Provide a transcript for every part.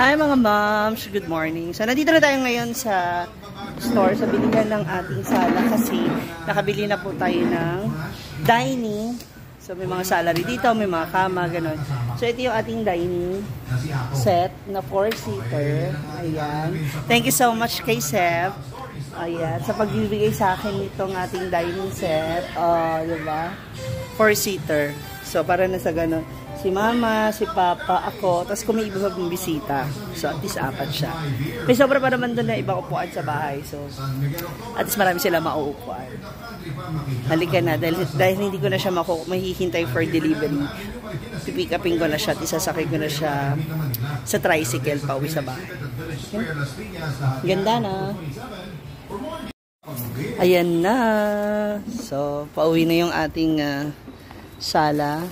Hi mga moms, good morning. So nandito na tayo ngayon sa store sa bilihan ng ating sala kasi nakabili na po tayo ng dining. So may mga sala rin dito, may mga kama, gano'n. So ito yung ating dining set na 4-seater. Ayan. Thank you so much kay Seth. Ayan, sa pagbibigay sa akin itong ating dining set. Diba? 4-seater. So para na sa gano'n. Si mama, si papa, ako, tapos kung may iba pa bisita. So, at least 4 siya. May sobra pa naman doon na ibang upuan sa bahay. So, at least marami sila mauupuan. Halika na, dahil hindi ko na siya mahihintay for delivery. Pipick upin ko na siya at isasakay ko na siya sa tricycle pa uwi sa bahay. Okay? Ganda na. Ayan na. So, pauwi na yung ating sala.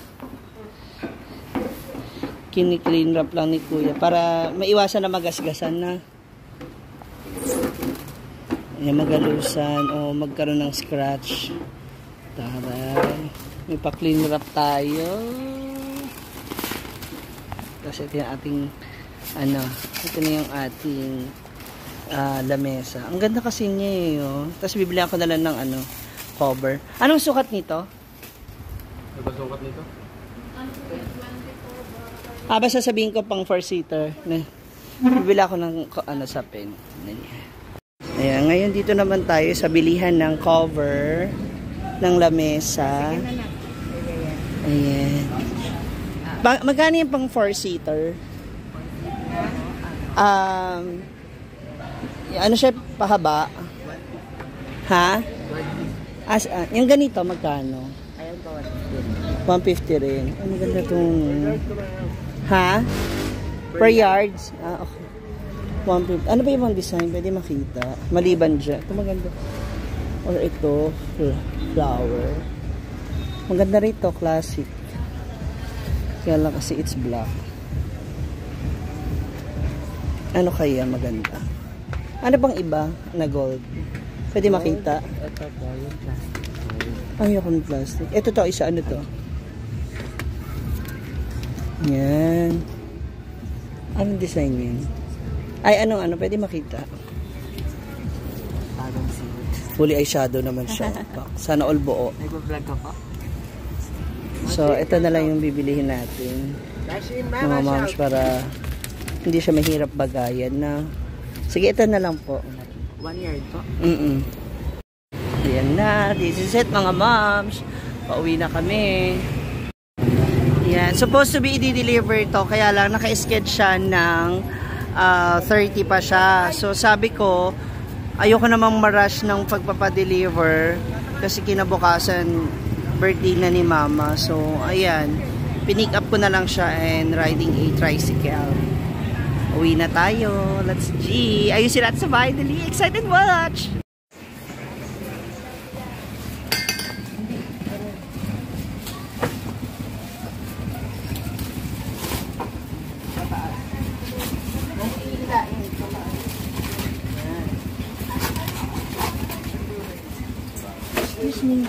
Kini-clean wrap lang ni Kuya para maiwasan na magasgasan na. Ayan, magalusan o magkaroon ng scratch. Taray. May pa-clean wrap tayo. Kasi ito yung ating ito na yung ating lamesa. Ang ganda kasi niya eh. Oh. Tapos bibili ako na lang ng cover. Anong sukat nito? Ano ba sukat nito? Basta sabihin ko pang 4-seater. Bibili ako ng sa pen. Ayan, ngayon dito naman tayo sa bilihan ng cover ng lamesa. Ayan. Magkano yung pang 4-seater? Ano siya, pahaba? Ha? Yung ganito, magkano? 150 rin. Ang ganda itong... Ha? Per yards? Okay. 150. Ano ba yung design? Pwede makita. Maliban dyan. Ito maganda. Or ito, flower. Maganda rito, classic. Kaya lang kasi it's black. Ano kaya maganda? Ano bang iba na gold? Pwede makita? Ito po, yung plastic. Ayoko ng plastic. Ito to, isa ano to? Yan. Anong design yun? Ay, pwede makita. Fully eyeshadow naman siya. Sana all buo. Nag-vlog ka pa? So, ito na lang yung bibilihin natin. Mga moms para hindi siya mahirap bagayan na. Sige, ito na lang po. 1 yard po? Ayan na. This is it mga moms. Pauwi na kami. Yan. Supposed to be i-deliver ito. Kaya lang naka-schedule siya ng 30 pa siya. So sabi ko, ayoko namang ma-rush ng pagpapadeliver. Kasi kinabukasan, birthday na ni mama. So ayan. Pinick up ko na lang siya and riding a tricycle. Uwi na tayo. Let's G. Ayusin natin sa bahay. Dali. Excited watch! Excuse me.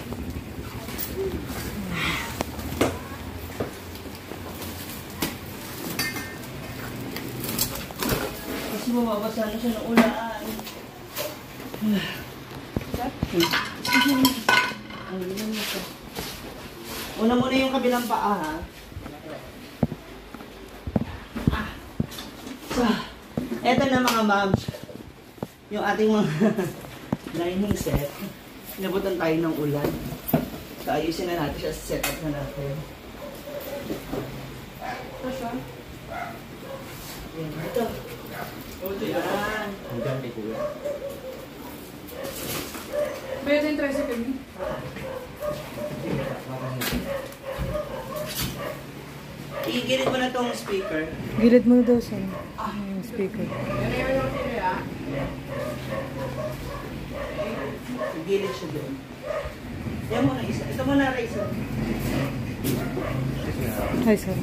Kasi mababasa na siya ng ulan. Una muna yung kabilang paa, ha? So, eto na mga moms. Yung ating mga dining set. Inabutan tayo ng ulan. So, ayusin na natin siya. Set up na natin. Ito siya. Ito. Yan. Ang ganda ko yan. Pwede yung tricycle mo? Igilid mo na tong speaker. Gilid mo daw sa speaker. Igilid siya doon. Yan mo na isa. Ito mo na isa. Hi, sir.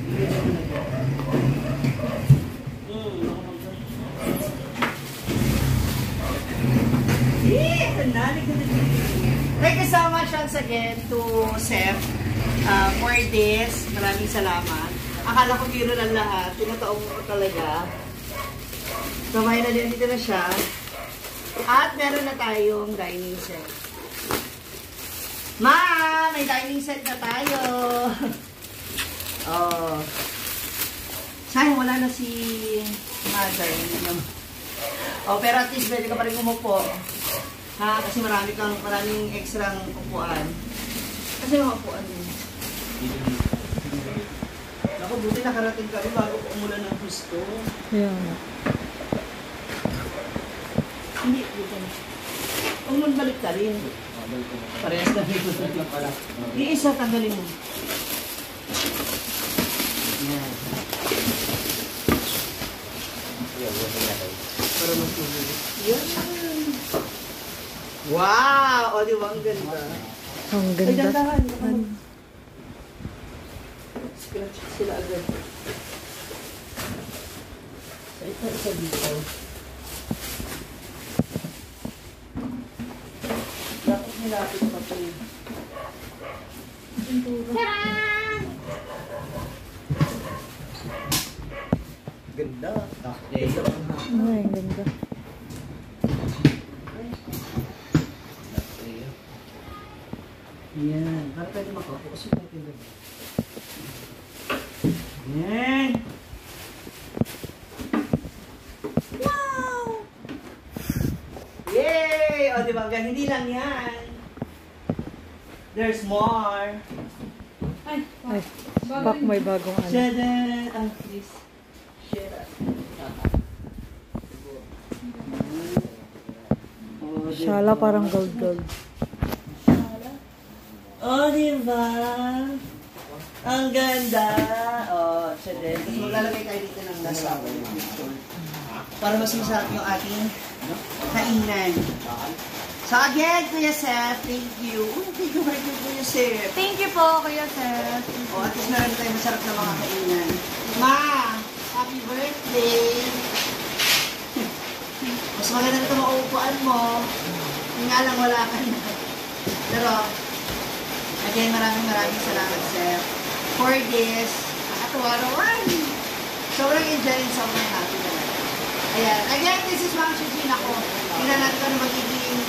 Thank you so much once again to Seth for this. Maraming salamat. Akala ko biro lang lahat. Tinataong ko talaga. So, may na din dito na siya. At meron na tayong dining set. Ma! May dining set na tayo! Oh. Sayang, wala na si Mother. Oh, pero at least pwede ka pa rin umupo. Ha? Kasi maraming extra upuan. Kasi yung upuan yun. Ako, buti nakarating kami bago umulan ng gusto. Yeah. Hindi, dito na. Huwag mo balik ka rin. Parehas na rin. Iisa, tanggalin mo. Yan. Para mas mabulit. Yan. Wow! O, di ba? Ang ganda. Ang Ay, ganda. dandahan. Scratch sila agad. So, isa dito. Dapat nilapit pa ito. Ganda. Ay, ang ganda. Yan. Para pwede makaupo kasi natin lang. Yan. Wow! Yay! O, diba? Hindi lang yan. There's more. Ay, pak, may bagong ano. Shadan! Ah, please. Share. Oh, Shala parang gold. Oh, diba? Ang ganda! Oh, Shadan. Tapos maglalagay tayo dito ng lasa. Para mas masarap yung ating kainan. So again, Kuya Seth, thank you. Thank you very much, Kuya Seth. Thank you po, Kuya Seth. O, at least meron tayo masarap na mga kainan. Ma! Happy birthday! Mas maganda na ito mauupuan mo. Yung nga lang wala ka na. Pero, again, maraming salamat, Seth, for this. Nakatuwa naman. Sobrang enjoy and sobrang happy na. Ayan. Again, this is Ma'am Shujin ako. Tingnan natin kung magiging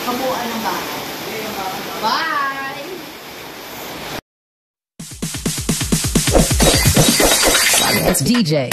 kabuuan ng bahay. Bye! It's DJ.